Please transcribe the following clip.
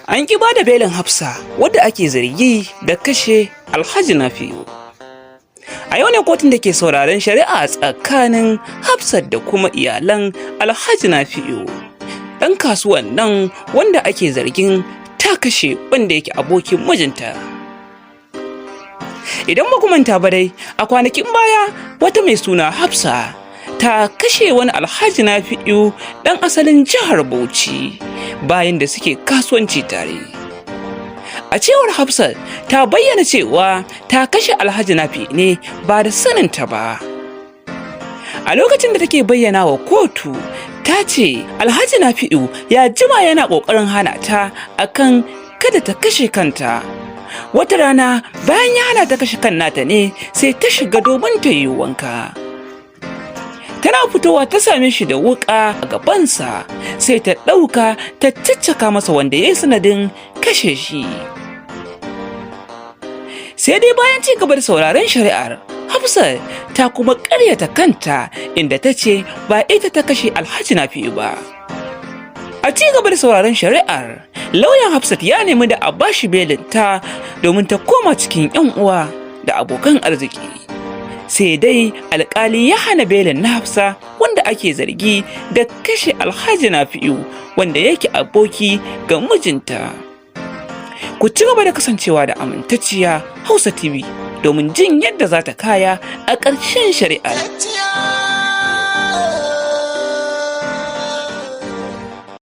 An ƙi bada belin Hafsa wadda ake zargi da kashe Alhaji Nafi'u. A yau ne kotun da ke sauraron shari'a tsakanin Hafsat da kuma iyalan Alhaji Nafi'u, ɗan kasuwan nan wanda ake zargin ta kashe wanda yake abokin mijinta. Idan ba ku manta ba dai, a kwanakin baya wata mai suna Hafsa ta kashe wani Alhaji Nafi'u ɗan asalin jihar Bauchi bayan da suke kasuwanci tare. A cewar Hafsat, ta bayyana cewa ta kashe Alhaji Nafi ne ba da saninta ba. A lokacin da take bayyana wa kotu, ta ce Alhaji Nafi'u ya jima yana ƙoƙarin hana ta akan kada ta kashe kanta. Wata rana bayan ya hana ta kashe kan nata ne, sai ta shiga domin ta yi wanka. Tana fitowa ta same shi da wuƙa a gabansa, sai ta ɗauka ta caccaka masa, wanda ya yi sanadin kashe shi. Sai dai bayan ci gaba da sauraron shari'ar, Hafsat ta kuma ƙaryata kanta, inda ta ce ba ita ta kashe Alhaji Nafi'u ba. A ci gaba da sauraron shari'ar, lauyan Hafsat ya nemi da a bashi belinta domin ta koma cikin 'yan uwa da abokan arziki. Sai dai alkali ya hana belin na Hafsa wanda ake zargi da kashe Alhaji Nafi'u wanda yake aboki ga mijinta. Ku ci gaba da kasancewa da amintacciya Hausa TV domin jin yadda za ta kaya a ƙarshen shari'ar.